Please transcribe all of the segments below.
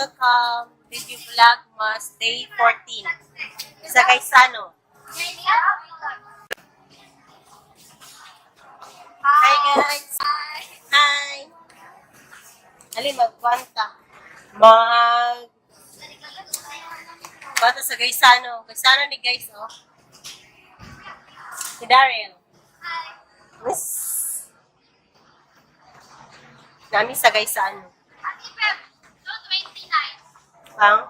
Welcome. Video vlog mas day 14. Sa Gaisano. Hi, guys. Hi. Ali magkwanta. Mag kwanta sa Gaisano. Gaisano ni guys, oh. Si Daryl. Miss. Nami sa Gaisano. Ang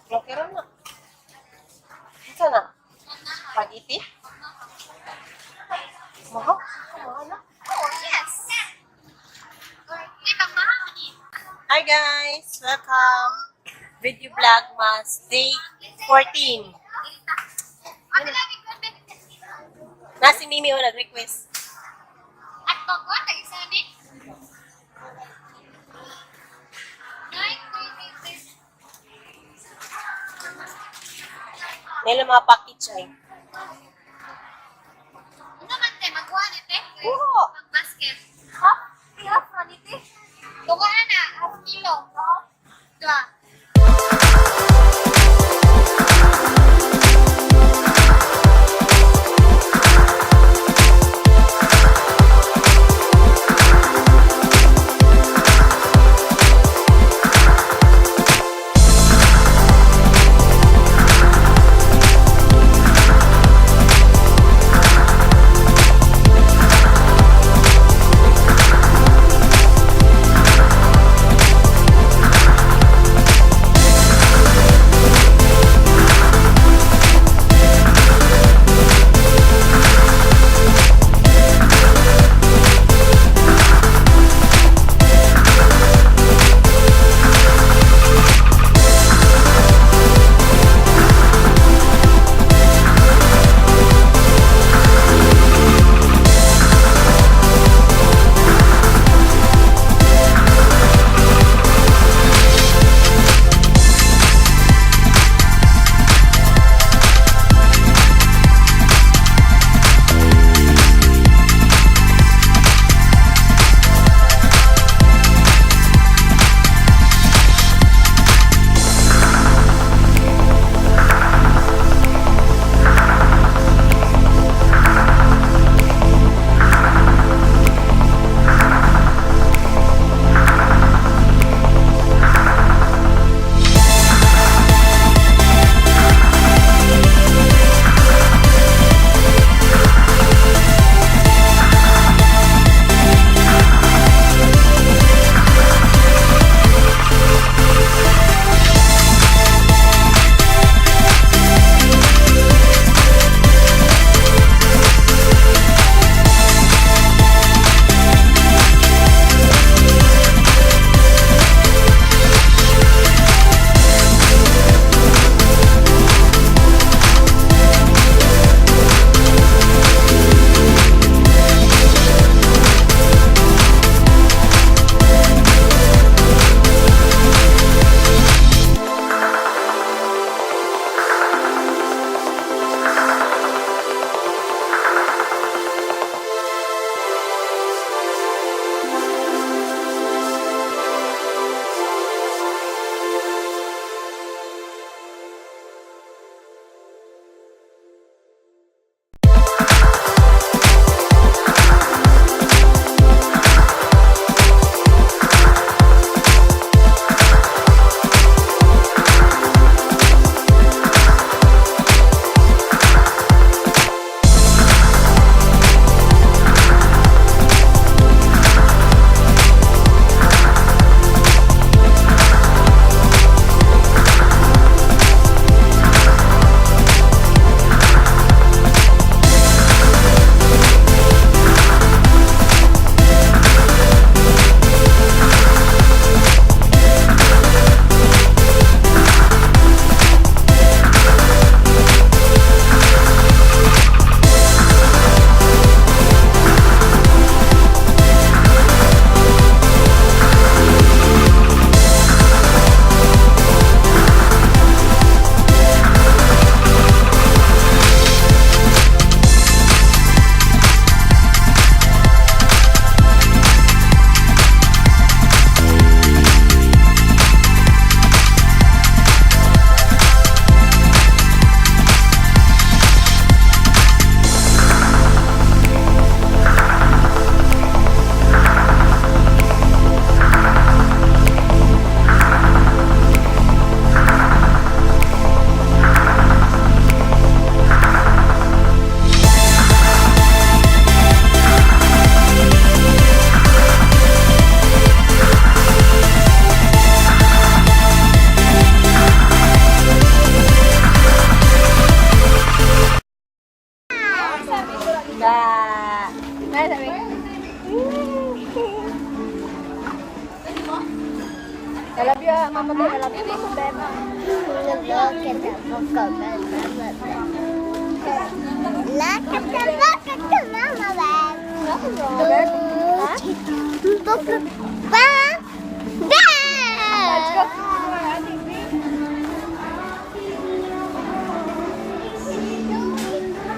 okay ra na. Ito na. Pag-iti? Mahal? Mahal na. Hi, guys! Welcome! Video vlog mas day 14. Na si Mimi o nag-request. Nila mga package ay. Oo! Basket. Half, half na niti. Tuka na, half kilo. Dua. Ba. I love you, ah, Mama Beb. I love you, Mama Beb. Look at the book of Mama Bear. Look at the book of the Mama Bear. Mama Beb. Book of Bear. Let's go.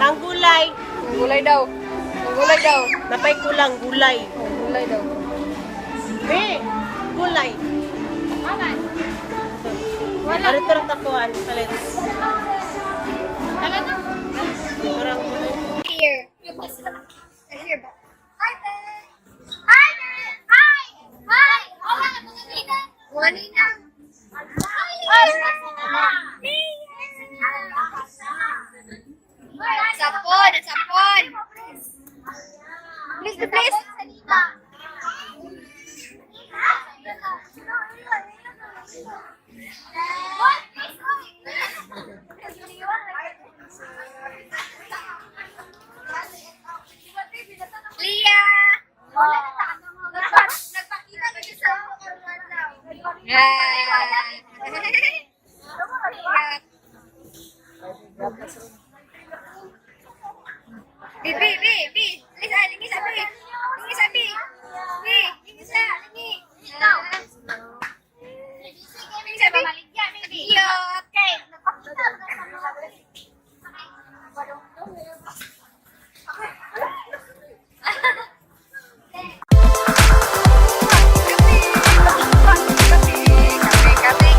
Ang gulay. Ang gulay daw. Ang gulay daw. Napay kulang gulay. Ang gulay daw. Be, gulay. Wala. Ano ito takuan? Palit. Parang gulay. Here. Here ba? Hi, Bear. Hi, Bear. Hi. Hi. Wala ka mga nina. Wala na. Hi. Sapon, sapon. Please, please. Lia! Nagpakita ka sa B, B, B, B. Lisa, lingi sa B. Lingi sa B. B, lingi sa, lingi. Lingi sa B. Cute. Kape, kape, kape.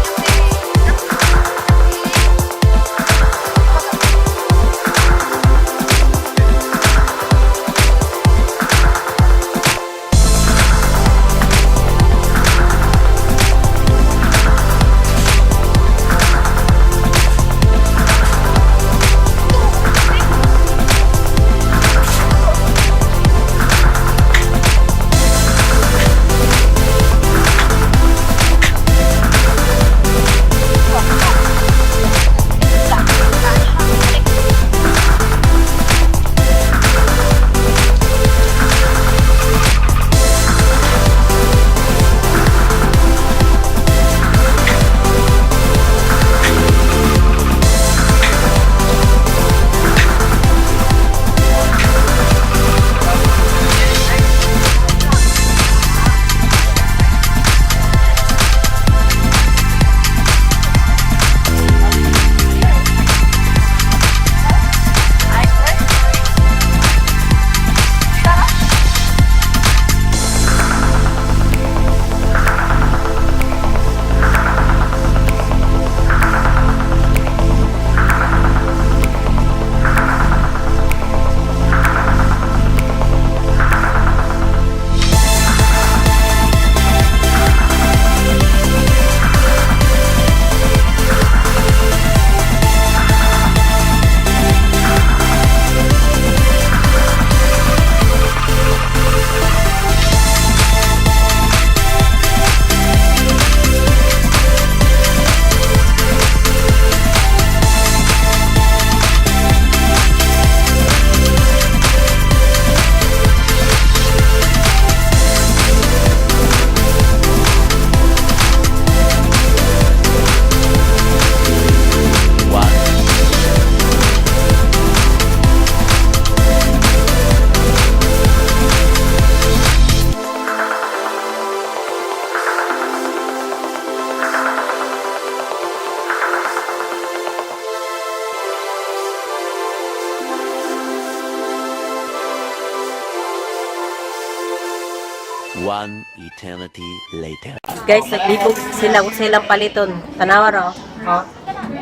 One eternity later. Guys, naglibog sila kung silang paliton. Tanawa ro. Oh.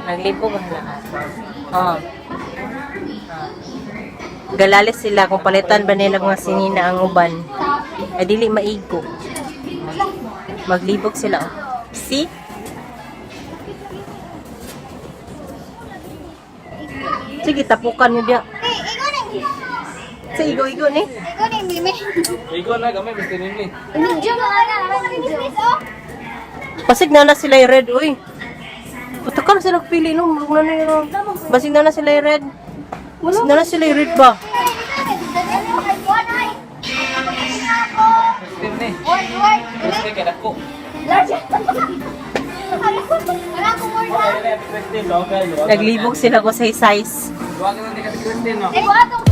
Naglibog ang lahat. Oh. Galalis sila kung palitan ba nila mga sinina ang uban. Ay dili maigo. Maglibog sila. Oh. See? Sige, tapukan nyo diya. Ikaw na. Sa igo-igo ni. Ikaw na, Mimi. Ikaw na kami, Mr. Nimli. Medyo na. Oh. Pasig na na sila yung red, uy. Puta ka na sila pili no. Murag na nila. Basig na na sila yung red. Basig na na sila yung red ba? Dako. Large. Wala ko more na. Christine, okay. Naglibog sila ko sa size. Duwagan na ni Ate Christine, no? Eh, buhato.